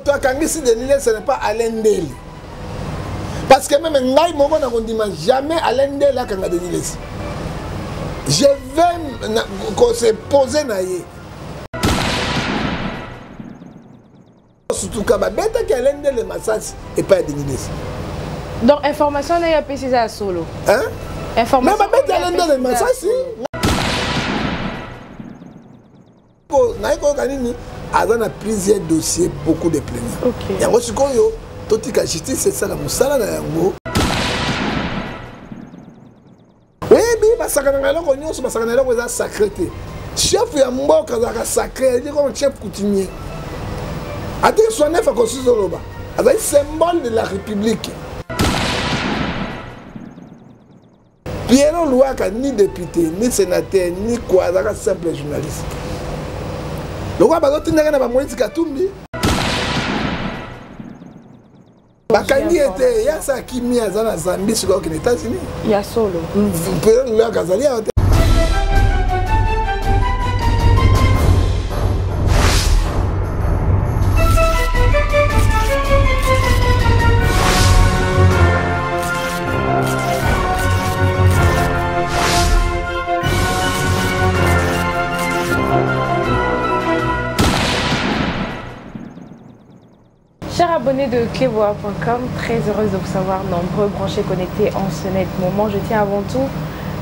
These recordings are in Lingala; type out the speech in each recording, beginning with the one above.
Moto akangisi Denis Lessie, ce n'est pas Alain Ndele. Parce que même ngai moko na kondima jamais Alain Ndele akanga Denis Lessie. Je vais ko se poser na ye. Sutuka babetaki Alain Ndele masasi epai ya Denis Lessie. Donc information na ye apesi eza ya solo. Hein? Information. Mais babeti Alain Ndele masasi. Naye koyoka nini aza na plusieurs dossiers, beaucoup de plaignants. Yango sikoyo totika justice esala mosala na yango. Oyebi basakanaka eloko nyonso, basakana eloko eza sacré te. Chef ya mboka azalaka sacré, azali comme chef coutumier. Article 69 ya constitution oloba azali symbole de la république. Pierrot Luwaka ni député ni sénateur ni quoi, azalaka simple journaliste. Lokola bazotindaka na ba Moïse Katumbi, bakangi ye te, ya sa akimi aza na Zambie, sikoyo akende États-Unis. Ya solo. Pierrot Luwaka azali awa te. Chers abonnés de cleboa.com, très heureuse de vous savoir nombreux branchés connectés en ce net moment. Je tiens avant tout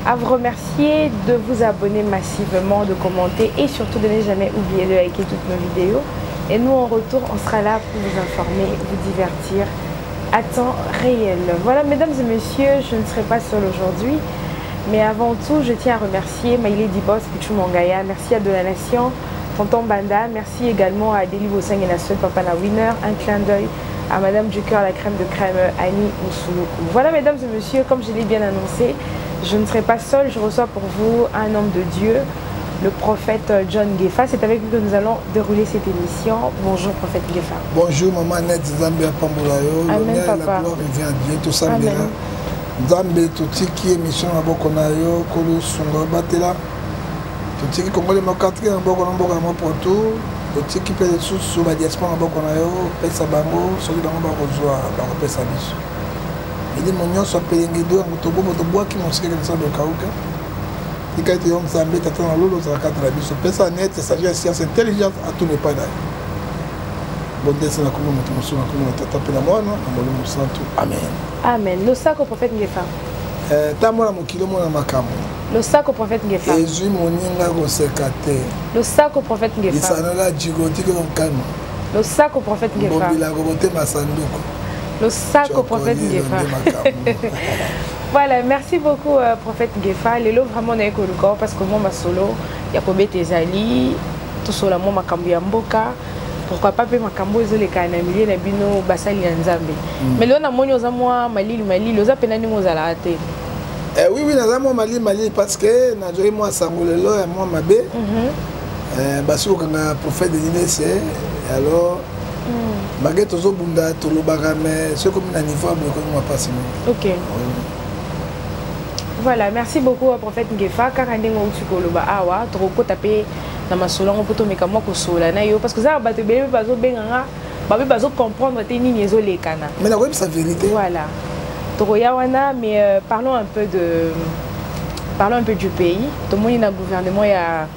à vous remercier de vous abonner massivement, de commenter et surtout de ne jamais oublier de liker toutes nos vidéos. Et nous, en retour, on sera là pour vous informer, vous divertir à temps réel. Voilà, mesdames et messieurs, je ne serai pas seule aujourd'hui. Mais avant tout, je tiens à remercier Maïlé Dibos, Pichou Mangaya, merci à De La Nation, Tonton Banda, merci également à Deli Bosang et Nassel Papa la Winner, un clin d'œil à Madame Ducœur, la crème de crème, Annie Moussouloukou. Voilà, mesdames et messieurs, comme je l'ai bien annoncé, je ne serai pas seule, je reçois pour vous un homme de Dieu, le prophète John Ngefa. C'est avec lui que nous allons dérouler cette émission. Bonjour, prophète Ngefa. Bonjour, maman Nette, Nzambe apambola yo. Amen, L'honneur et la papa. gloire revient à Dieu, tout ça, Amen. Nzambe, totiki émission na boko na yo, kolo sunga batela. Totiki Congo démocratique na boko na mboka na mopoto. Totiki pe lisusu ba diaspora na boko na yo, pesa bango, soki bango bakozwa, bakopesa biso. Milimo nyonso apelengi do yango tobobo tobwaki mosika ke tosala dokauka. Tika ete yo Nzambe tata na lolo ozala kati na biso. Pesa net, sagesse, science, intelligence à tous les pas na yo. Bondesa na kombo moto mosusu na kombo na tata mpe na mwana na molimo santu. Amen. Amen. Losako prophète Ngefa. Tambola mokili omona makambo. Losako prophète Ngefa. Ezwi moninga koseka te. Losako prophète Ngefa. Lisano la jigo tiki lokama. Losako prophète Ngefa. Mbobila kobotema sanduku. Losako prophète Ngefa. Voilà, merci beaucoup prophète Ngefa. Lelo vraiment na ekoluka parce que moi ma solo ya kobeta ezali tosola mwa makambo ya mboka. Pourquoi pas pe makambo ezoleka na milieu na bino basali ya Nzambe. Mais lelo namoni oza mwa malili malili, oza pena ndenge ozalaka te. Oui, oui, naza mwa malili malili parce que nazwaki mwa sango lelo ya mwa mabe. Basi kokanga prophète Denis Lessie, alors malgré tozobunda tolobaka, mais soki komi na niveau ya boye ekomi mwa mpasi mingi. Voilà, merci beaucoup prophète Ngefa. Kaka ndenge outi koloba awa, tokokota pe na masolo yango mpo tomeka mwa kosola na yo parce que za bato ebele mpe bazobenganga, babe bazo comprendre te nini ezolekana. Mais nakoyebisa vérité. Voilà. Tokoya wana, mais parlons un peu du pays. Tomoni na gouvernement ya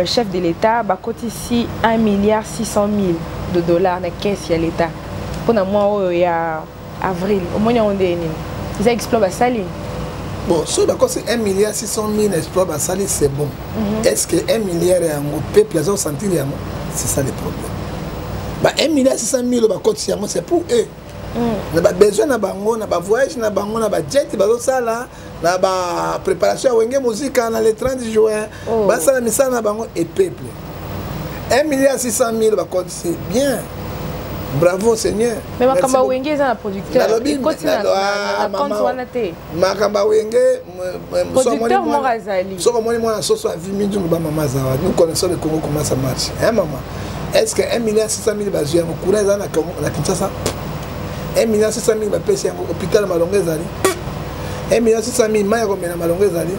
chef de l'État bakotisi 1 milliard 600 mille de dollars na caisse ya l'État. Mpona mwa oyo ya avril, omoni yango nde nini? Eza exploit basali? Bon, soki bakosi 1 milliard 600 mille exploit basali, c'est bon. Est-ce que 1 milliard yango peuple aza kosentir yango? C'est ça le problème. Ba 1 milliard 600 mille bakotisi yango, c'est pour eux. Na ba besoin na bango, na ba voyage na bango, na ba jet bazosala, na ba préparation ya Wenge Musica na le 30 juin. Basala misala na bango et peuple. 1 milliard 600 mille bakotisi, bien. Bravo Seigneur. Mais makambo Merci beaucoup. Wenge eza na producteur. Nalobi, Ekoti ah, na compte mama. wana te. Makambo Wenge, Producteur moko azali. Soki omoni mwana soso avi mingi, loba mama azawa. Nous connaissons le Congo, comment ça marche. Hein, maman? Est-ce que 1 milliard 600 mille bazwi yango? Courant eza na Congo, na Kinshasa? 1 milliard 600 mille bapesi yango, hôpital malongo ezali. 1 milliard 600 mille mai ya komela malongo ezali.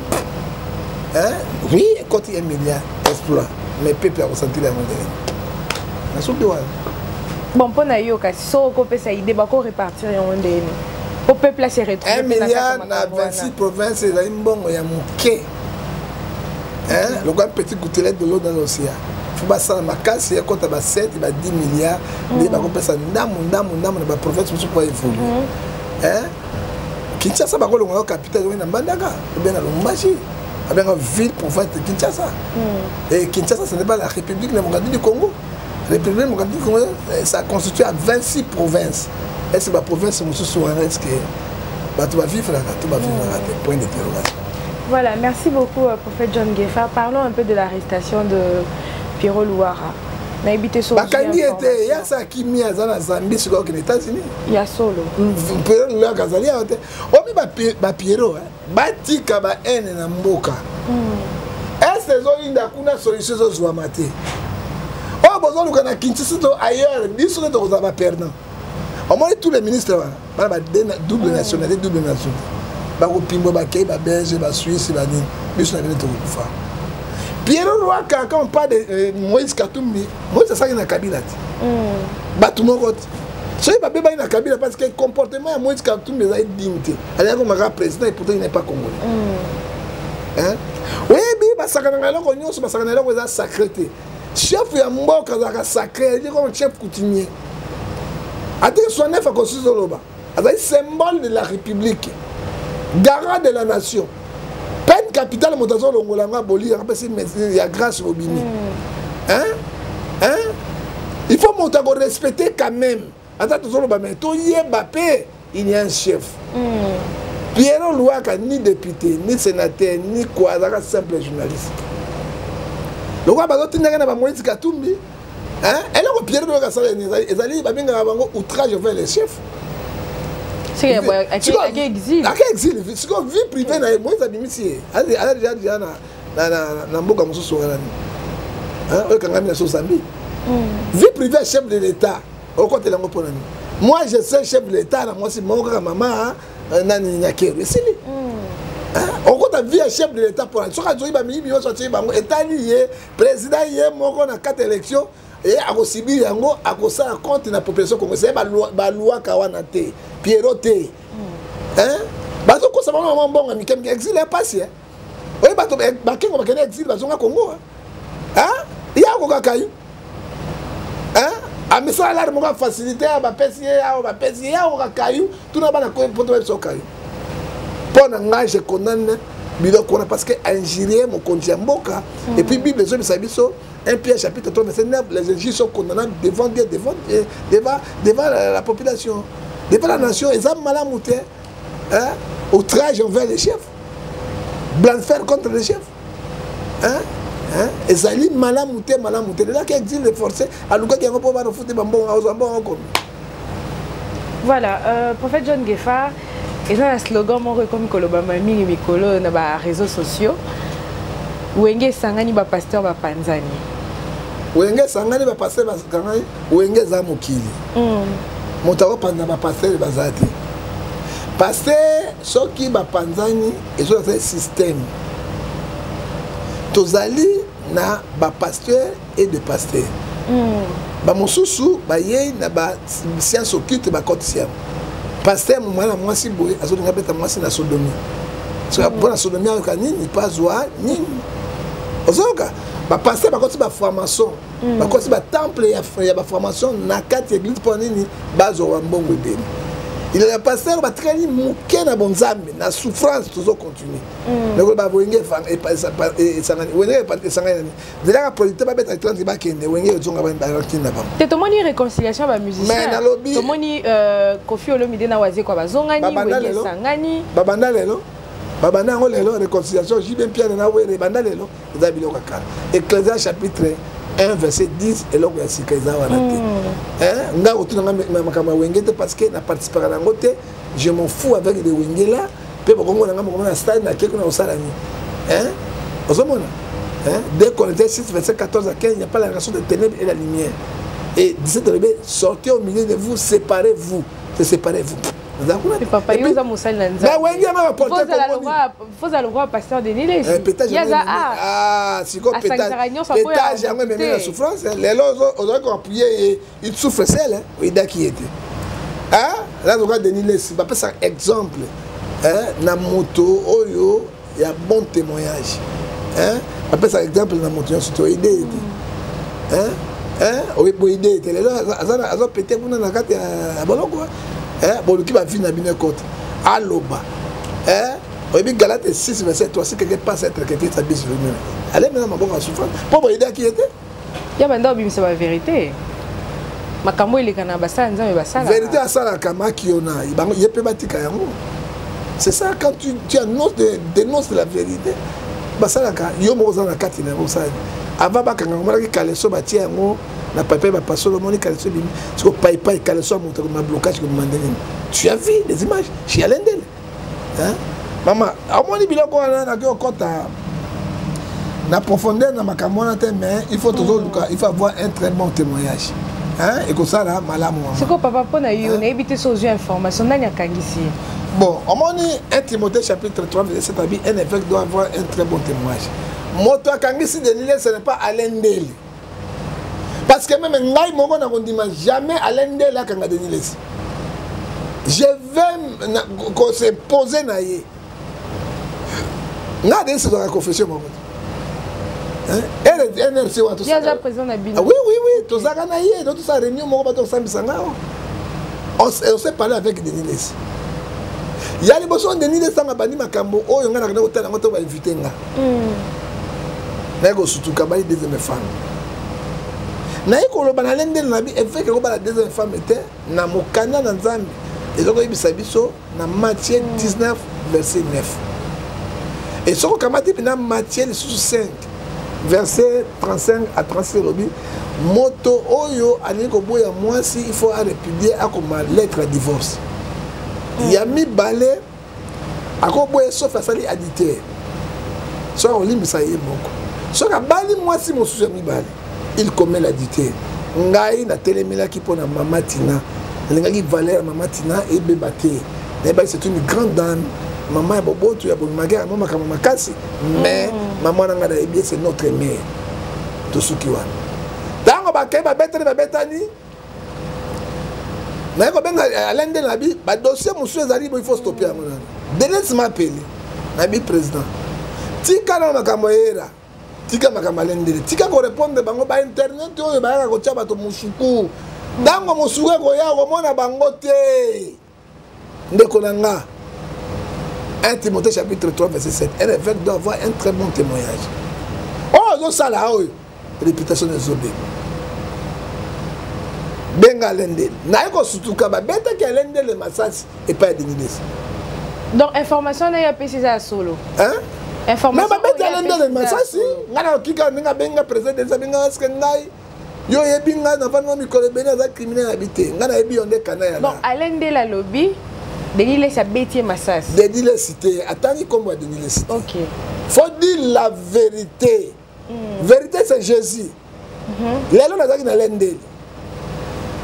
Hein? Oui, ekoti 1 milliard exploit. Mais peuple akosentir yango ndenge. Nasuki wana. Bon, mpo na yo kasi, soki okopesa idée, bakorepartir yango ndeni po peuple ase retrouve? 1 milliard na 26 province ezali mbongo ya moke, lokola petit gouttelette de l'eau dans l'océan. Faut basala makasi ekota ba 7, ba 10 milliards nde bakopesa ndambu ndambu ndambu na baprovince mosusu po évolue. Kinshasa bakolongola capitale oyo na Mbandaka obe na Lubumbashi, abenga ville province de Kinshasa. Et Kinshasa, ce n'est pas la République démocratique du Congo. République démocratique du Congo, ça constitue à 26 provinces. Est ce que baprovince mosusu wana, est ce que bato bavivraka to bavivraka te? Point d'interrogation. Voilà, merci beaucoup, prophète John Ngefa. Parlons un peu de l'arrestation de Pierrot Luwara. Nayebi te so Bakangi ye te, ye asa akimi, aza na Zambie, sikoyo akende États-Unis. Ya solo? Pierrot Luwara azali awa te. Omi baPierrot batika bahaine na mboka. Este ezoyinda kuna, solution ezozwama te. Oyo bozoluka na Kinshasa to ailleurs, biso nde tokozala baperdant. Omoni tous les ministres wana bana ba double nationalité, double nationalité, bakopimbwa, bakei babelge, basuisse, banini, biso na bino tokokufa. Pierrot Luwara, quand on parle de Moïse Katumbi, Moïse asalaki na Kabila te, bato moko te. Soki babebaki na Kabila, parce que comportement ya Moïse Katumbi ezali digne te. Azalaki komaka président et pourtant il n'est pas congolais. Hein? Oyebi, basakanaka eloko nyonso, basakana eloko eza sacré te. Chef ya mboka azalaka sacré, ayedi comme chef coutumier. Article 69 ya constitution oloba azali symbole de la République, garant de la nation. Peine capitale, moto azolongola yango, aboli yango, apesi ya grâce, obimi. Hein? Hein? Il faut moto akorespecte quand même. Ata tozoloba, mais toyeba mpe il y a un chef. Pierrot Luwara, ni député, ni sénateur, ni quoi, azalaka simple journaliste. Lokola bazotindaka na baMoïse Katumbi, eloko Pierrot Luwara asala ezali babengaka bango outrage envers les chefs. Ake exil. Ake exil. Sikoyo vie privée na ye, Moïse abimisi ye, aza déjà na mboka mosusu wana oyo ekangami na so Zambie. Vie privée ya chef de l'État, okotela yango mpona nini? Moi, je sais, chef de l'État na mwasi moko kaka, mama nani, Nyakeru, esili. Okota vie ya chef de l'État mpona soki azoi bamiyibi nyonso, atiki bango, etali ye président ye moko na kati élection, ye akosibiri yango, akosala compte na population congolaise. Ye baluwaka wana te, Pierrot te. Bazokosa bango mama mbongo ya mike mike. Exil ya pasi. Oye, bato bakengo bakende exil, bazonga Congo, ye akoka kayu amisala lare moko ya facilité ya bapesi ye awa, bapesi ye, akoka kayu. Tuna bana poto babiso kayu. Mpo na ngai, je condamne biloko wana parce que injurie mokonzi ya mboka. Et puis Bible ezobisa biso, 1 Pierre chapitre 3 verset 9, les injures sont condamnables devant Dieu, devant la population, devant la nation. Eza malamu te, hein? Outrage envers les chefs, blasphème contre les chefs, hein? Hein? Ezali malamu te, malamu te. Lelaki exil forcé, alukaki yango mpo bana fute bambongo, azwa mbongo komi. Voilà, prophète John Ngefa, eza na slogan moko ekomi kolobama mingi mikolo na baréseaux sociaux: "Wenge esangani, bapasteur bapanzani." Wenge esangani, bapasteur bakangani. Wenge eza mokili. Moto akopanza bapasteur baza te. Pasteur soki bapanzani, ezozala système. Tozali na bapasteur et de pasteur. Bamosusu bayei na bascience occulte, bakotisi yango. Pasteur mwana mwasi boye azolinga beta mwasi na sodomie. Mpona sodomie ayoka nini mpo azwa nini? Ozoyoka bapasteur bakoti baformation, bakoti batemple ya baformation na kati ya église. Mpo nini? Bazwa bambongo ebele. Il ya pasteur batikali moke na bonzambe, na souffrance. Tozocontinue lokola bawenge esangani, wenge esangani nani zelaka producteur babeta 30, bakende wenge ezonga bakini na bango. Te, tomoni réconciliation ya bamusicien. Mais nalobi tomoni Koffi Olomide na Wazekwa bazongani, wenge esangani. Babanda lelo, babanda yango lelo. Réconciliation JB Mpiana na Were ebanda lelo? Eza biloko ya kala. Ecclésiaste chapitre 1 verset 10, eloko ya sika eza wana te. Nga kotunanga makambo ya wenge te parce que na participaka nango te. Je m'en fous avec les wenge là. Mpe bokomona nga mokomona na stade, nakei kuna kosala nini? Ozomona, 2 Corinthiens 6 verset 14 à 15, il n'y a pas la relation de ténèbres et la lumière. Et 17 olobi: "Sortez au milieu de vous, séparez-vous." C'est séparez-vous. Naza kuna. Papa, yo oza mosali na Nzambe. Mais wenge yango baporte fozala lokola pasteur Denis Lessie. Eh, pétage Yaza ah siko pétage. Pétage yango ememi na souffrance. Lelo ozalaki koappuyer ye, il souffre seul, oyidaki ye te. Ah, là zoka Denis Lessie bapesa exemple hein, na moto oyo ya bon témoignage. Hein? Bapesa exemple na moto nyonso te oyide ye te. Hein? Hein? Boyide ye te lelo aza pete kuna na kati ya boloko. Hein? Boluki ba vie na bino ekota. Aloba. Hein? Oyebi Galate 6 verset 3, si quelqu'un pense être quelqu'un, s'abuse lui-même. Allez maintenant maboko ya souffrance. Po boyidaki ye te. Ya banda obimisa ba vérité. Makambo eleka na basala Nzambe basala. Vérité asalaka makiona bango ye mpe batika yango. C'est ça quand tu annonces dénonces la vérité. Basalaka yo moko oza na kati na yango osala. Avant bakanga omonaki kaleso batie yango na paipai bapasolo omoni kaleso ebimi siko paipai kaleso ya moto akoma blocage kobima ndenge nini. Tu as vu les images chez Alain Ndele. Hein? Mama, omoni biloko wana nakoki kokɔta na profondeur na makambo wana te, mais il faut tozoluka, il faut avoir un très bon témoignage. Hein? Ekosala malamu mama. Sikoyo papa, mpo na yo nayebi te so ozwi information nani akangisi ye. Bon, omoni 1 Timothée chapitre 3 verset 7 abi un évêque doit avoir un très bon témoignage. Moto akangisi Denis Lessie, ce n'est pas Alain Ndele. Parce que même ngai moko na kondima jamais Alain Ndele akanga Denis Lessie. Je vais ko se poser na ye. Nga Denis Lessie confession moko. Hein? NRC wa tout ça. Yaza président na bino. Ah, oui oui oui, tozaka na ye, donc tout ça réunion moko bato sambisa nga. On s'est parlé avec Denis Lessie. Ya liboso Denis Lessie anga bandi makambo oyo nga na kenda kotala yango to ba invité nga. Naye kosutuka bali deuxième femme. Naye koloba na lendele na bi évêque kobala deuxième femme te na mokanda na Nzambe. Ezokoyebisa biso na Matthieu 19 verset 9. Et soko kamati na Matthieu lisusu 5 verset 35 à 36 elobi moto oyo alingi koboya mwasi il faut arépudier akoma lettre ya divorce. Ya mibale akoboya sauf asali adultère. Soki akolimbisa ye moko. Soki abali mwasi mosusu ya mibale, il commet l'adultère. Ngai natelemelaki mpo na mama Tina. Nalingaki valeur ya mama Tina ebeba te. Nayebaki c'est une grande dame. Mama ya boboto ya bolimaki ya mama makambo makasi, mais mama na ngai nayebi c'est notre mère. Tosuki wana. Tango bakei babetani babetani, naye kobenga Alain Ndele na bi ba dossier mosusu ezali bo il faut stopper yango nani. Denis Mapele na bi président. Tika na makambo era. Tika makambo Alain Ndele. Tika ko répondre bango ba internet oyo bayaka kotia bato mosuku. Ntango mosuku ekoya komona bango te. Ndeko na nga 1 Timothée chapitre 3 verset 7. Un évêque doit avoir un très bon témoignage. Oh, ozosala oyo réputation ezobeba. Benga Alain Ndele. Naye kosutuka babetaki Alain Ndele masasi epai ya Denis Lessie. Donc information na ye apesi eza ya solo. Hein? Information Mais babeti oyo Alain Ndele apesi eza ya masasi, solo. ngai nakokika ndenge abenga président Denis abenga eske ngai yo oyebi ngai navandi na mikolo ebele aza criminel na bi te. Ngai nayebi yo nde kana ya Bon, na. Alain Ndele alobi Denis Lessie abeti ye masasi. Denis Lessie te, atangi kombo ya Denis Lessie te. OK. Faut dire la vérité. Vérité c'est Jésus. Lelo nazalaki na Alain Ndele.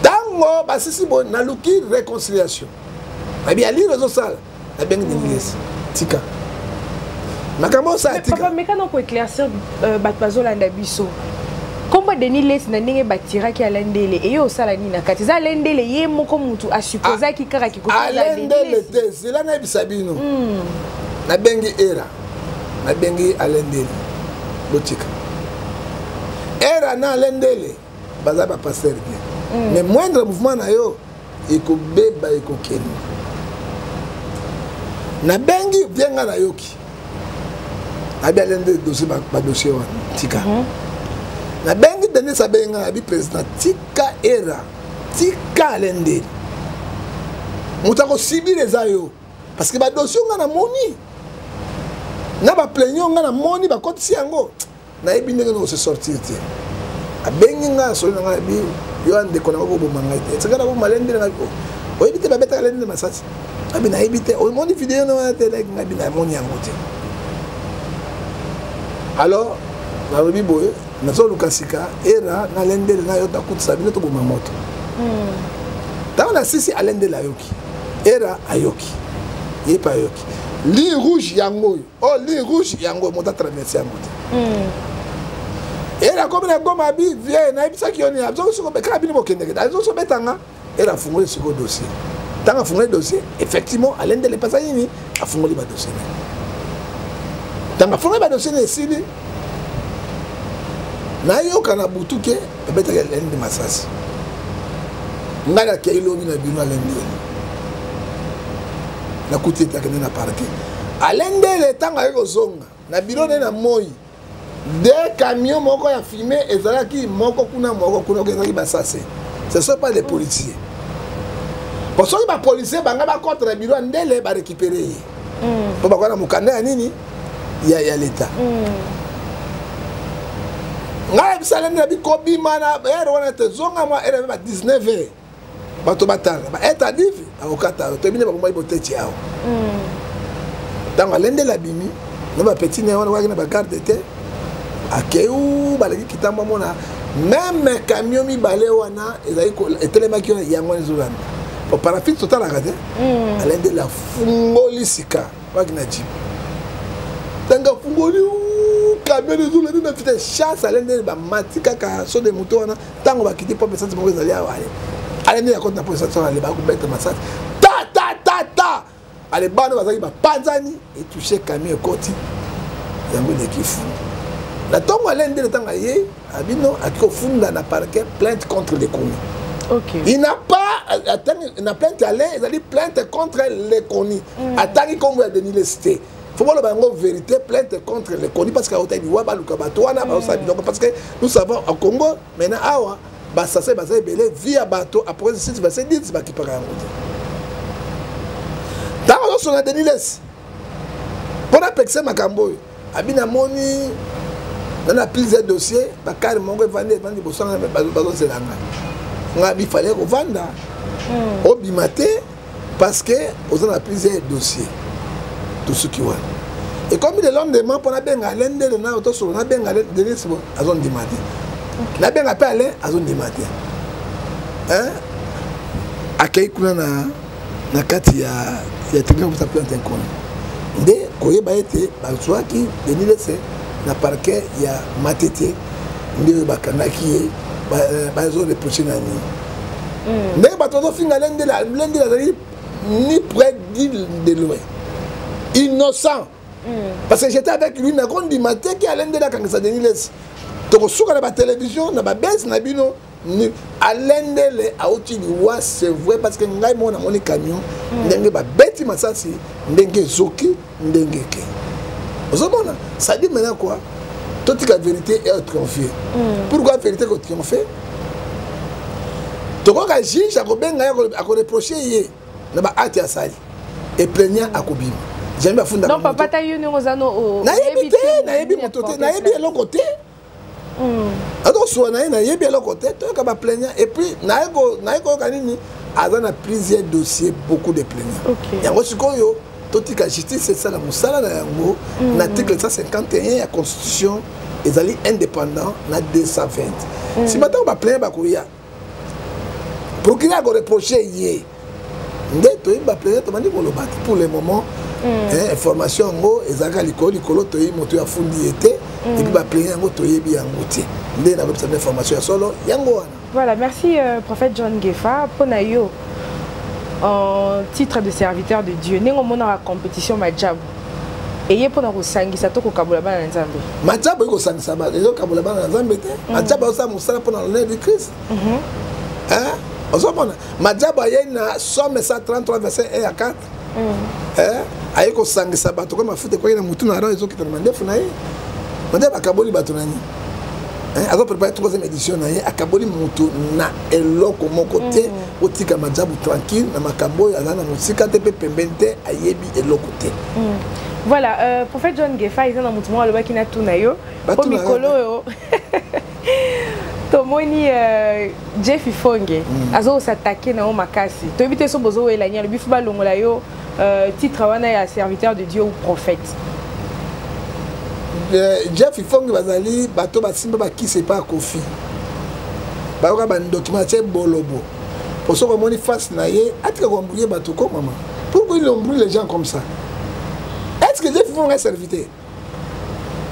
Tango basisi bo naluki réconciliation. Nabi alire ezosala. Nabengi Denis Lessie. Tika. Makambo osala Mais tika. papa, meka na ko éclaircir bato bazolanda biso. Kombo Denis Lessie na ndenge batiraki Alain Ndele, eye osala nini na kati? Eza Alain Ndele ye moko mutu asupposaki kaka ki kokola Alain Denis Ndele Lessie. te, zela nayebisa bino. Nabengi Era, nabengi Alain Ndele. Botika. Era na Alain Ndele baza ba pasteur bien. Mais moindre mouvement na yo ekobeba ekokende. Nabengi vienga na yoki. Nabi Alain Ndele dossier ba dossier wana tika. Nabengi Denis abenga nabi président tika Era, tika Alain Ndele. Moto akosibir eza yo. Parce que ba dossier nga na moni. Na ba plaignant nga na moni ba kotisi yango. Nayebi ndenge noko se sortir te. Abengi nga solo na nga nabi yo ndeko na koboma ngai te. Tika na boma Alain Ndele ngai. Oyebi te babetaka Alain Ndele masasi. Abi nayebi te. Omoni video na wana te like ngai bi na moni yango te. Alors nalobi boye nazoluka sika Era na Alain Ndele na yo takutisa bino toboma moto. Ntango na sisi Alain Ndele ayoki. Era ayoki, ye mpe ayoki ligne rouge yango oyo, oh, ligne rouge yango oyo, moto atraverse yango te. Era akomi na Goma, abi vie nayebisaki yo nini, azokosoko kaka bino bokendeke, azosobetanga. Era afungoli sikoyo dossier. Ntango afungoli dossier, effectivement alendele mpasa nini, afungoli badossier nini. Ntango afungoli badossier nini, esili nayoka na butu ke babetaki Alende masasi. Ngai nakei lobi na bino Alendele, nakuti ete akende na parquet. Alendele ntango aye kozonga na biro ne na moi, deux camions moko ya fume ezalaki, moko kuna, moko kuna, ezalaki basase. Ce sont pas des policiers. Po soki bapolicier banga bakɔta na biro ya Ndele, barécupere ye, mpo bakoya na mokanda ya nini, ya leta. Ngai yebisa Alende na bikobima na heure wana te, zonga mwa heure ba 19 heures, bato batala baeta divi bakokata yo, toyebi nde bakomaki boteti awa. Ntango Alendele abimi na bapeti na ye wana, kwaki na bagarde te, akei baleki kitambo, amona même camion mibale wana ezali etelemaki wana, yango wana ezolanda po parafite totalaka te. Alendele afungoli sika waki na jeep, ntango afungoli camion ezolanda na vitesse chasse. Alendele bamati kaka so de moto wana, ntango bakiti pompe essence moko ezali awa, ale alendele akoti na pompe essence wana, ale bakobeta masasi ta ta ta ta, ale bana bazalaki bapanzani, etouche camion, ekoti yango, eleki funda na ntongo. Alendele ntango aye abino, aki kofunda na parquet plainte contre Lekoni. Il n'a pas atangi na plainte, ale ezali plainte contre Lekoni. Atangi nkombo ya Denis Lessie te. Faut boloba yango vérité, plainte contre Lekoni, parce que aota liwa, baluka bato wana baosala biloko, parce que nous savons au Congo maintenant awa basase baza ebele, vie ya bato après 6 verset 10 bakipaka yango te. Ntango azosona Denis Lessie mpo napekisa makambo oyo, abi namoni na plusieurs dossier, bakare moko evandi evandi liboso nga, bazozela nga. Nga bifale kovanda, obima te parce que oza na plusieurs dossier. Tosuki wana. Ekomi le lendemain mpo nabenga Alain Ndele na tosolo, nabenga Denis, azondima te, nabenga mpe Alain, azondima te. Akei kuna na kati ya tribunal kopesa plainte inconnu, nde koyeba ete bazwaki Denis Lessie na parquet ya Matete, nde oyo bakangaki ye, bazoreproche na nini, ndenge bato bazofinga Lendele. Lendele azali ni près ni de loin innocent, parce que j'étais avec lui. Nakondima te ke Alendele akangisa Denis Lessie. Tokosuka na batelevizio na babese na bino. Alendele auti liwa, c'est vrai, parce que ngai moko namoni camion ndenge babeti masasi, ndenge ezoki, ndenge eke ozomona. Ça dit maintenant quoi? Totika vérité e triompher. Pourquoi vérité kotriompher? Tokoka juge akobenga ye, akoreproche ye na baacte asali, eplaignant akobima, jamais bafunda. Donc papa, ta yo ndenge oza no? Nayebi te, nayebi moto te, nayebi eloko te. Azokosuwa na ye, nayebi eloko te. Toyoka baplaignant et puis naye koyoka nini, aza na plusieurs dossiers, beaucoup de plaignants. Yango sikoyo totika justice esala mosala na yango. Na article 151 ya constitution ezali indépendant na 220. Nsima ntango baplaignant bakoya, procureur akoreproche ye, nde toyebi baplaignant, tobandi koloba te. Pour le moment, information yango ezalaka likolo likolo, toyebi moto oyo afundi ye te, et puis baplaignant yango toyebi yango te. Nde nakoyebisa bino information ya solo yango wana. Voilà, merci prophète John Gefa. Mpona yo en titre de serviteur de Dieu, ndenge omonaka compétition majabu eye mpona kosangisa to kokabola bana na Nzambe? Majabu ekosangisa, ezokabola bana na Nzambe te. Majabu azosala mosala mpona l'honneur du Christ. Ozomona majabu aye na Psaume 133 verset 1 à 4, aye kosangisa bato ko mafuta ekwaki na mutu na Aron, ezokita na mandefu na ye. Mandefu akaboli bato na nini? Azoprépare troisième édition na ye, akaboli mutu na eloko moko te. Otika majabu tranquille na makambo oyo, aza na mosika te mpe pembeni te, ayebi eloko te. Voilà, prophète John Gefa, eza na motu moko alobaki na tuna yo po mikolo oyo tomoni Jeff Ifonge azosatake na yo makasi, toyebi te so bozowelani. Alobi fo balongola yo titre wana ya serviteur de Dieu ou prophète. Jeff Ifonge bazali bato basimba bakisi epa ya Kofi, bayoka bandoki, batie bolobo. Po soki omoni face na ye, atika koembrouiller bato ko mama. Pourquoi il embrouille les gens comme ça? Est-ce que j'ai fait un serviteur?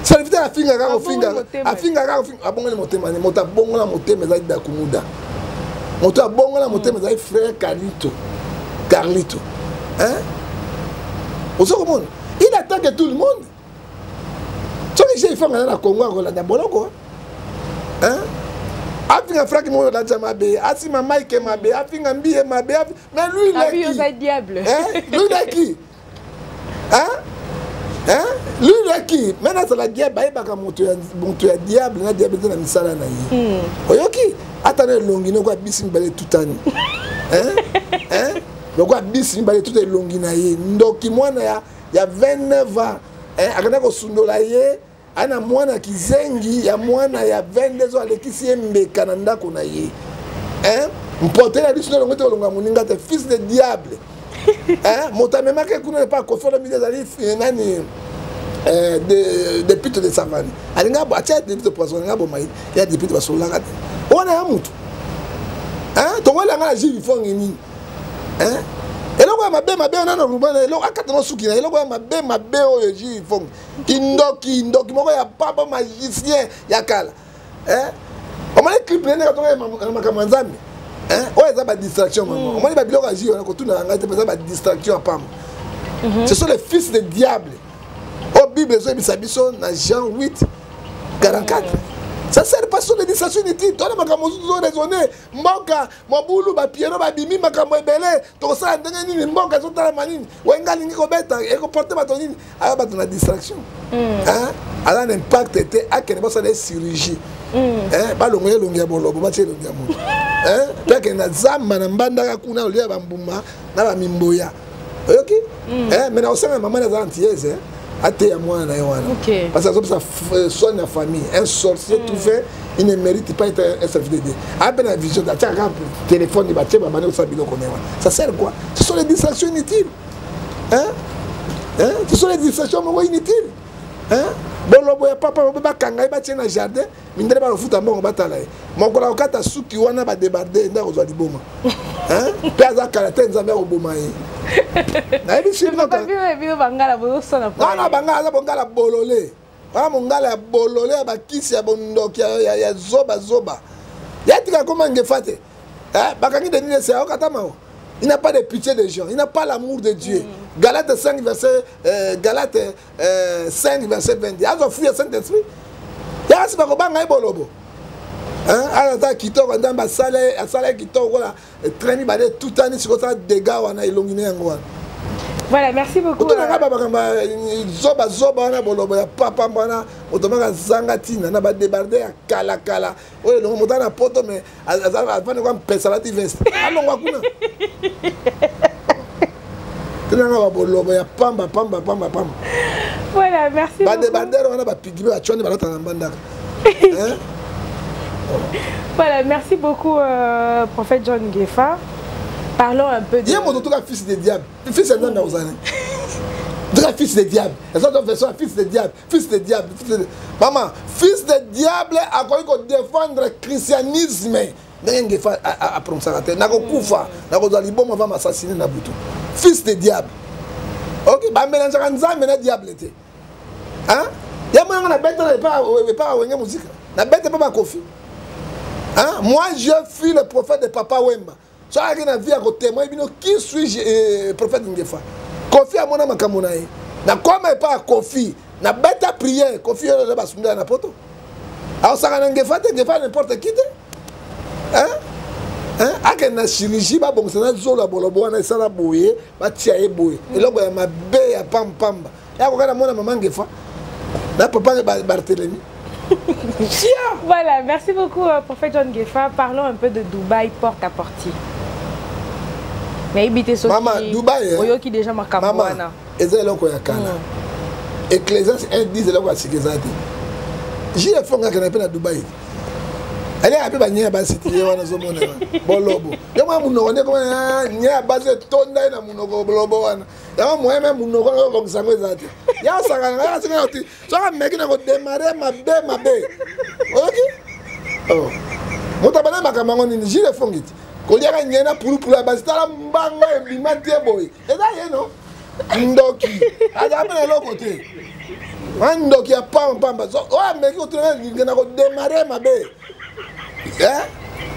Serviteur afingaka kofinga, afingaka kofinga, abongoli motema ne, moto abongola motema ezali Dakumuda. Moto abongola motema ezali frère Carlito. Carlito. Hein? Ozo komona? Il attaque tout le monde. Soki j'ai fait na Congo akolanda boloko. Hein? Afinga Frank Moyo Ladja mabe, asima Mike mabe, afinga Mbiye mabe, mais lui il est qui? Diable. Hein? Lui il est qui? Hein? Hein? Lui il est qui? Maintenant c'est la diable, bayebaka moto ya moto ya diable na diable na misala na ye. Oyoki? Ata na elongi noko abisi mibale tutani. Hein? Hein? Loko abisi mibale tuta elongi na ye. Ndoki mwana ya ya 29 ans. Hein? Akenda kosundola ye ana mwana kizengi ya mwana ya 22 ans alekisi ye mbeka na ndako na ye. Hein? Mpote na biso nalongo te kolonga moninga te, fils de diable. Hein? Moto amemaki kuna epa Koffi Olomide ezali nani député de savane. Alinga atia député poison, alinga boma ye, ya député basololaka te. Wana ya mutu. Hein? Tokolanga na Jules Fongi nini? Hein? Eloko ya mabe mabe wana na Rubana, eloko akata na suki na eloko ya mabe mabe oyo Jules Fongi. Kindoki, ndoki moko ya papa magicien ya kala. Hein? Omoni clip nene katonga na makambo ya Nzambe. Hein? Oyo eza ba distraction maman. Omoni ba biloko ya Jules wana kotuna ngai te, eza ba distraction ya pamba. Ce sont les fils de diable. Au Bible ezoyebisa biso na Jean 8 44. Ça sert pas sur les distractions inutiles. Toi, makambo mosusu ozo raisonner. Mboka, mobulu, ba piero, ba bimi, makambo ebele. Tokosala ndenge nini, mboka ezotalama nini. Wenga alingi kobeta, ekoporte bato nini. Aya bato na distraction. Hein? Aza na impact te, akende basala ye chirurgie. Hein? Balongo ye elongi ya bolobo, batie elongi ya moto. Hein? Pe akende na zamba na mbandaka kuna, olia ba mbuma na ba mimboya. Oyoki? Hein? Mais na osanga mama na za antillaise, hein? Ateya mwana na ye wana. Parce que azopesa soin ya famille. Un sorcier tout fait, il ne mérite pas être un serviteur de Dieu. Ape na vision, atia kaka téléphone, batie ba bande kosala biloko na ye wana. Ça sert quoi? Ce sont les distractions inutiles. Hein? Hein? Ce sont les distractions moko inutiles. Hein? Bolobo ya papa bobe bakanga ye batie na jardin, mindele balofuta mbongo batala ye. Mokolo akokata suki wana ba débarder nde akozwa liboma. Hein? Pe aza kala te Nzambe akoboma ye. Nayebi si bino ka- Bino, bino bangala bozosala Non, non, bangala aza bongala bolole. Wana mongala ya bolole ya bakisi ya bondoki ya zoba zoba. Ya tika koma ngefa te. Hein? Bakangi Denis Lessie, akokata mawa. Il n'a pas de pitié des gens, il n'a pas l'amour de Dieu. Galates 5 verset Galates 5 verset 20. Azo fuya Saint-Esprit. Ya asi bakobanga ye bolobo. Hein? Aza ta kitoko Nzambe asala asala kitoko kola train mibale tutani siko sala dégâts wana elongi na yango wana. Voilà, merci beaucoup. Otuna nga ba makambo zoba zoba wana bolobo ya papa wana otomaka zanga tina na ba débarder ya kala kala. Oyo elongo moto na poto mais afandi kwa mpesa lati veste. Alongwa kuna. Tuna nga ba bolobo ya pamba pamba pamba pamba. Voilà, merci Ba beaucoup. débarder wana ba pigme ba choni ba lata na mbandaka. Hein? Voilà, merci beaucoup prophète John Ngefa. Parlons un peu de Ye moto toka fils de diable. Fils de Nzambe ozana. Toka fils de diable. Eza to version fils de diable, fils de diable, fils de Maman, fils de diable akoki ko défendre christianisme. Ndenge Ngefa a prononcaka te. Nakokufa, nakozwa liboma va m'assassiner na butu. Fils de diable. OK, ba mélangeaka Nzambe na diable te. Hein? Ya mwana na bete na epa epa wenge musique. Na bete pa ba Koffi. Hein? Moi je suis le prophète de Papa Wemba. So aki na vie ya ko témoin bino qui suis-je prophète Ngefa. Koffi amona makambo na ye. Na koma epa ya Koffi, na beta prière, Koffi oyo ba sunda na poto. Aosaka na Ngefa te, Ngefa n'importe qui te. Hein? Hein? Ake na chirurgie ba bongisa na zolo ya bolobo wana esala boye, ba tia ye boye. Eloko ya mabe ya pam pamba. Ya kokana mona mama Ngefa. Na papa Barthélemy. Voilà, merci beaucoup prophète John Ngefa. Parlons un peu de Dubaï porte à portier. Mais ibite soki Mama, Dubaï, hein? Oyoki déjà makambo Mama, wana. eza eloko ya kala. Ecclésiaste 1 10 eloko ya sika eza te. J F ngaka na pe na Dubaï. Elle est appelée ba nya basi ti wana zo mona wana. Bolobo. Yo mwa munoko ne koma nya basi tonda na munoko bolobo wana. Ya mwa mwe munoko ko bongisa ngo eza te. Ya saka na ya saka ti. Soka meki na ko démarrer mabe mabe. Oyoki? Oh. Moto abana makambo yango nini? J F ngiti. Koliaka nyei na pulupulu ya basi, tala mbanga ebima te boye. Eza ye no? Ndoki. Aza mpe na eloko te. Wana ndoki ya pamba pamba. Oyo ameki kotuna nga na kodemare mabe. Eh?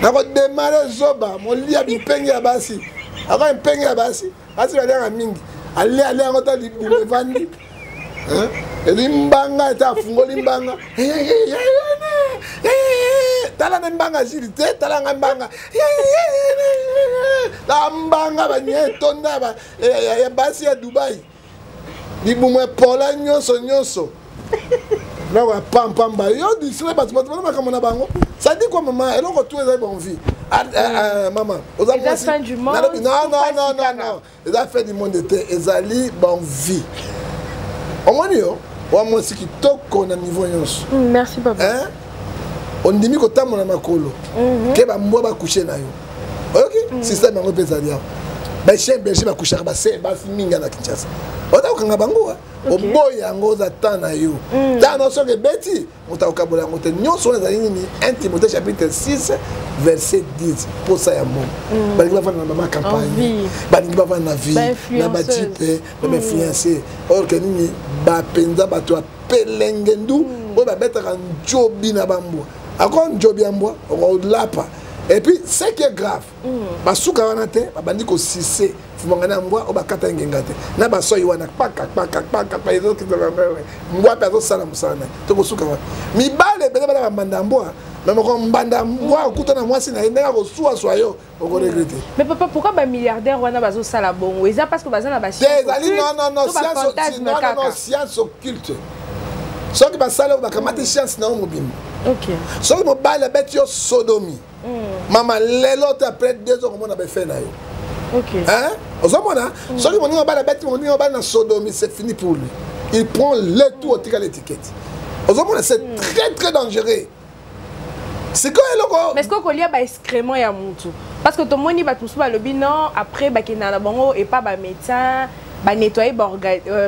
Na kodemare zoba, molia bipenge ya basi. Aka mpenge ya basi. Basi baliaka mingi. Alia alia yango ta libumu evandi. Ezwi mbanga ete afungoli mbanga. Tala na mbanga jili te, tala nga mbanga. La mbanga ba nye tonda ba ya basi ya Dubai. Libumu epola nyonso nyonso. Biloko ya pampamba yo disle bato bato bana makambo na bango. Ça dit quoi maman? Eloko tout ezali bon vie. Maman, oza mwasi. Non non non non non. Eza fin du monde te, ezali bon vie. Omoni yo, wa mwasi kitoko na niveau nyonso. Merci papa. Hein? Ondimi kotambola makolo. Ke ba mbwa ba coucher na yo. Oyoki? Système yango mpe ezali awa. Ba chien berger ba couchaka ba se basi mingi na Kinshasa. Oza kokanga bango. Oboyi yango oza temps na yo. Temps na soki ebeti, moto akokabola yango te. Nyonso wana ezali nini? 1 Timothée chapitre 6 verset 10. Posa ya mbongo. Balingi bavanda na mama campagne. Balingi bavanda na vie, na ba jeep, na ba influencer. Or que nini? Ba penza bato ya pelengendu oyo babetaka njobi na bambwa. Ako njobi ya mbwa, okolapa. Et puis ce qui est grave, basuka wana te, babandi kosise fumanga na mbwa oyo bakata ngenga te. Na basoi wana kpaka kpaka kpaka kpaka ezokita mbwa mpe azosala mosala na ye. Tokosuka wana. Mibale ebele bana bambanda ya mbwa, mais moko mbanda mbwa okuta na mwasi na ye ndenge akosuasua yo, okoregrete. Mais papa, pourquoi ba milliardaire wana bazosala bongo? Eza parce que baza na ba science ezali non non non science non non non science occulte. Soki basala bakamati science na yo mobimba. Soki mobali abeti yo sodomi, mama lelo te après 2 ans komona ba effet na yo. Hein? Ozomona? Soki moninga mobali abeti moninga mobali na sodomi, c'est fini pour lui. Il prend le tout otika l'étiquette. Ozomona, c'est très très dangereux. C'est quoi eloko? Mais est-ce que kolia ba excrément ya mutu? Parce que tomoni bato mosusu balobi non, après bakenda na bango et pas ba médecin, ba nettoyer ba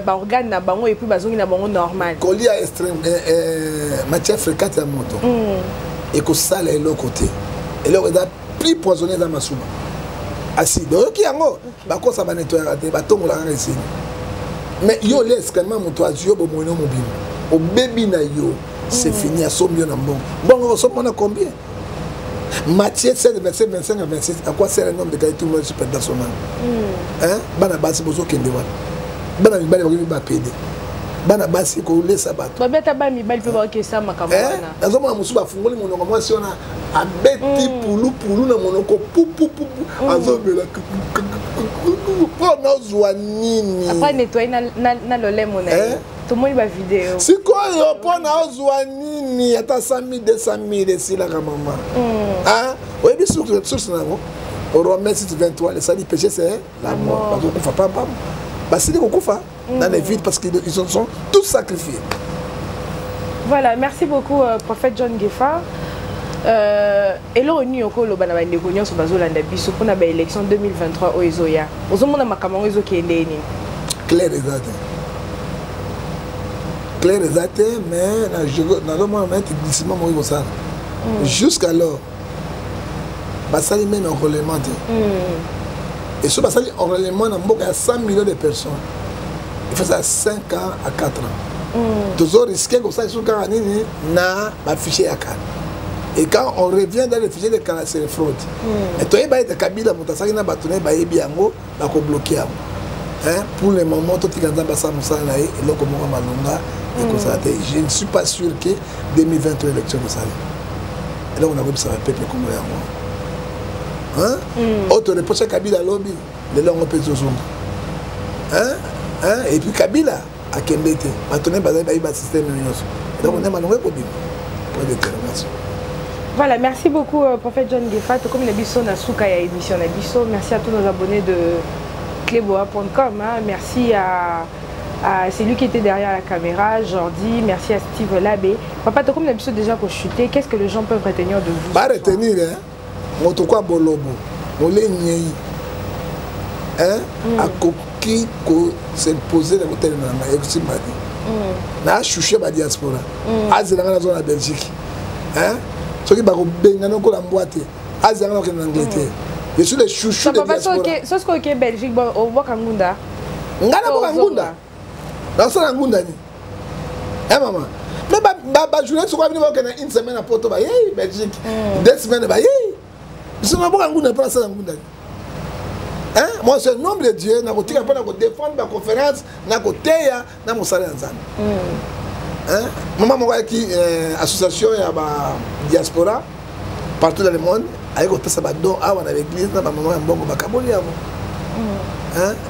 ba organe na bango et puis bazongi na bango normal. Kolia extrême matière fréquente ya moto. Ekosala eloko te. Eloko eza plus poisonné eza masuba. Acide. Oyoki yango? Bakosa ba nettoyer te, batongola kaka esili. Mais yo les excrément moto azwi yo bomoi no mobimba. Obebi na yo. C'est fini, asombi yo na mbongo. Mbongo osombi na combien? Matthieu 7, verset 25 à 26, à quoi sert un homme de gagner tout le monde super dans son âme? Hein? Bana basi bozo kende wana. Bana mibali bakomi ba pede. Bana basi kolesa bato. Babeta ba mibali pe bakesa makambo wana. Nazomona mosusu bafungoli monoko mwasi wana abeti pulu pulu na monoko pu pu pu pu. Azomela mpo nazwa nini? Après nettoyer na lolemo na ye. Tomoni ba vidéo. Sikoyo mpo na ozwa nini ata 100 000 200 000 esilaka mama. Hein? Oyebi source na yango? Romains 6, 23, le salut péché c'est la mort. Bakokufa pam pam. Basili kokufa dans les vides parce qu'ils se sont tous sacrifiés. Voilà, merci beaucoup prophète John Ngefa. Eloko nini okoloba na bandeko nyonso bazolanda biso mpona ba élection 2023 oyo ezoya? Ozomona makambo yango ezokende nini? Clair eza te. Clair eza te, mais nazomona neti glissement moko ekosala. Jusqu'alors, basali même enrôlement te. Et soki basali enrôlement na mboka ya 100 millions de personnes, il faut ça 5 ans à 4 ans. Tozo risquer kosala lisusu kaka nini na ba fichier ya kala. Et quand on revient dans le fichier de kala, c'est fraude. Et toyeba ete Kabila moto asalaki na bato na ye bayebi yango, bakobloquer yango. Hein? Pour le moment, totika Nzambe asala mosala na ye, eloko moko malonga ekozala te. Je ne suis pas sûr que 2023 élection ekosala. Eloko nakoyebisa ba peuple congolais yango. Hein? Oyo toreproche Kabila alobi, lelo yango mpe ezozonga. Hein? Hein? Et puis Kabila akende te. Bato na ye bazali bayebi ba système nyonso. Eloko nde malonga ekobima. Point d'interrogation. Voilà, merci beaucoup prophète John Ngefa. Comme na biso na suka ya émission na biso. Merci à tous nos abonnés de cleboa point com, hein. Merci à celui qui était derrière la caméra, Jordi. Merci à Steve Labé. Papa, comme na biso déjà ko chuter, qu'est-ce que les gens peuvent retenir de vous? Ba retenir, hein. Moto kwa bolobo, mole nyei. Hein? Akoki ko s'imposer na kotelema na ngai, ekosimba te. Na chouché ba diaspora. Azela nga na zona Belgique. Hein? Soki bakobenga noko na mbwa te, azela nga na kokende na Angleterre. Je suis le chouchou de diaspora. Soki oke Belgique, obwaka ngunda? Ngai naboka ngunda, nasala ngunda nini? E mama, mais bajournaliste okoa bino bakokende une semaine na Poto, bayei Belgique 2 semaines, bayei. Biso naboka ngunda mpo nasala ngunda nini? Hein? Moi, c'est un homme de Dieu, nakotika mpo na kodéfendre baconférence, nakoteya na mosala ya Nzambe. Hein? Mama moko ayaki association ya badiaspora partout dans le monde, aye kopesa badon awa na baeglise na bamama ya mbongo, bakaboli yango.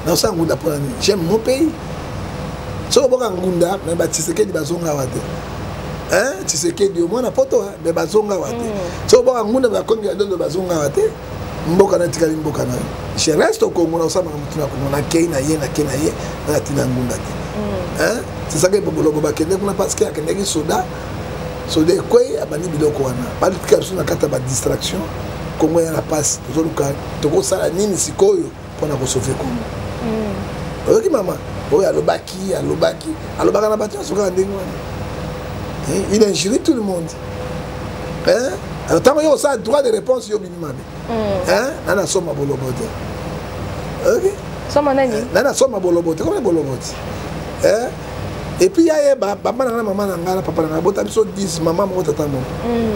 Nasala ngunda mpona nini? J'aime mon pays. Soki oboka ngunda, me baTshisekedi bazonga awa te. Tshisekedi omwana Poto, me bazonga awa te. Soki oboka ngunda, bakongi ya dondo bazonga awa te. Mboka na etikali mboka na yo. Je reste au Congo, na osamaka motu na Congo. Nakei na ye, nakei na ye, na tina ngunda te. C'est ça que bolobo bakende kuna parce que akendeki soda, soda ekwei, abandi biloko wana. Batika biso na kati ya badistraction. Congo ya na pasi, tozoluka tokosala nini sikoyo mpona kosauver Congo. Oyoki mama oyo alobaki, alobaki, alobaka na bato nyonso kaka ndenge wana. Il injurie tout le monde. Alors ntango yo osala droit de réponse, yo bimi mabe. Nani asomba bolobo te? Ok. Soma nani? Nani asomba bolobo te? Komi bolobo te. Et puis ya ye bama na nga na mama na ngai na papa na ngai, bota biso 10, mama moko, tata moko.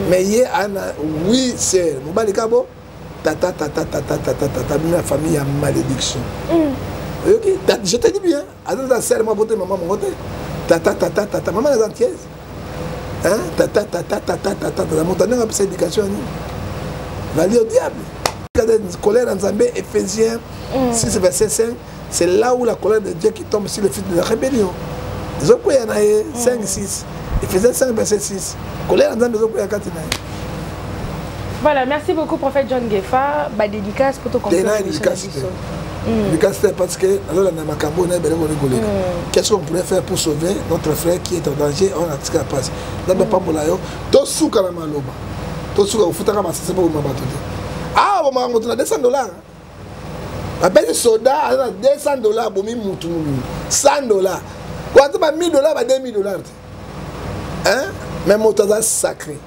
Mais ye ana 8 sœurs, mobali ka bo tata, tata, tata, tata, tata, bino na famille ya malédiction. Oyoki? Je te dis bien, aza na sœur moko bote mama moko te, tata, tata, tata, mama naza antiaise. Tata, tata, tata, tata, tata, moto ndenge apesa éducation ya nini? Vali au diable. Colère ya Nzambe, Éphésiens 6 verset 5, c'est là où la colère de Dieu qui tombe sur le fils de la rébellion ezokweya na ye. 5 6, Éphésiens 5 verset 6, colère ya Nzambe ezokweya kati na ye. Voilà, merci beaucoup, prophète John Gefa. Ba dédicace pour te conclure. Dédicace dédicace parce que azolanda makambo na ebele koni koleka. Qu'est-ce qu'on pourrait faire pour sauver notre frère qui est en danger? On atika pasi. Nzambe apambola yo. Tosuka na maloba, tosuka kofutaka masese mpo boma bato te. Awa bomaka moto na 200 $. Bapesi soda aza na 200 $, abomi mutu mobimba 100 $, koata ba 1000 $, ba 2000 $ te. Mais moto aza sacré,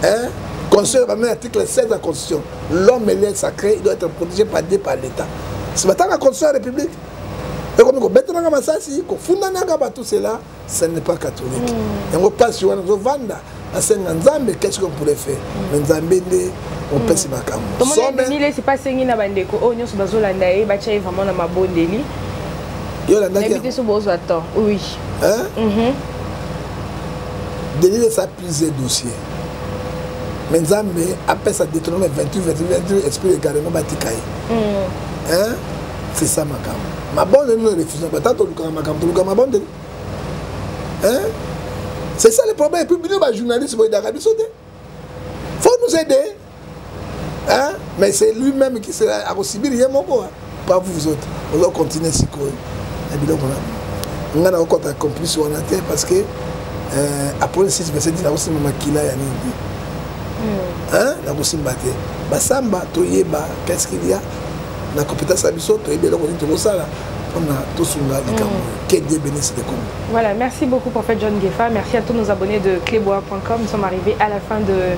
hein? Constitution, bamemi article 16 de la Constitution: l'homme est sacré, il doit être protégé par Dieu, par l'État. Si batanga Constitution ya République, ekomi kobetanaka masasi, kofundanaka bato, cela, ce n'est pas catholique. Yango mpasi wana ozovanda, asenga Nzambe, qu'est-ce qu'on pourrait faire? Mais Nzambe nde opesi makambo. Tomoni lesi asengi na bandeko oyo nyonso bazolanda ye, batya ye vraiment na mabondeli. Yo olandaki? Nayebi te so bozwa temps, oui. Hein? Denis Lessie a plusieurs dossiers, mais Nzambe apesa Deutéronome 28 28 28, esprit également batika ye. Hein? C'est ça makambo. Mabondeli, nous refusons. Bata tolukaka makambo, tolukaka mabondeli. Hein? C'est ça le problème. Et puis bino bajournaliste, boyedaka biso te. Faut nous aider, hein? Mais c'est lui-même qui sera akosibiri ye moko, hein? Pas vous autres. Ozo continuer sikoyo na biloko na nga na okota complice wana te, parce que Apollon 6 verset 10, nakosimba makila ya nini te, hein? Nakosimba te. Basamba, toyeba qu'est-ce qu'il y a na compétence ya biso, toyebi eloko nini tokosala mpona tosunga likambo. Que Dieu bénisse le Congo. Voilà, merci beaucoup, prophète John Gefa. Merci à tous nos abonnés de cleboa.com. Nous sommes arrivés à la fin de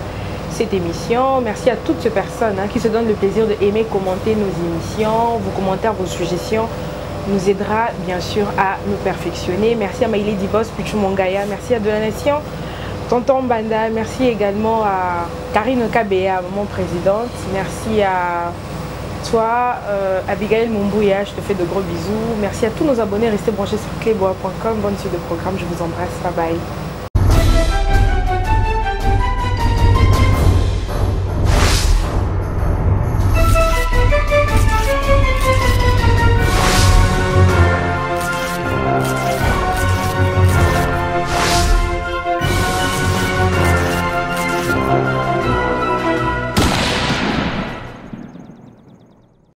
cette émission. Merci à toutes ces personnes, hein, qui se donnent le plaisir de aimer, commenter nos émissions. Vos commentaires, vos suggestions nous aidera bien sûr à nous perfectionner. Merci à Maïli Dibos, Pichu Mongaya. Merci à De la Nation, Tonton Banda. Merci également à Karine Kabea, maman présidente. Merci à toi, Abigail Mumbouya, je te fais de gros bisous. Merci à tous nos abonnés. Restez branchés sur cleboa.com. Bonne suite de programme. Je vous embrasse. Bye bye.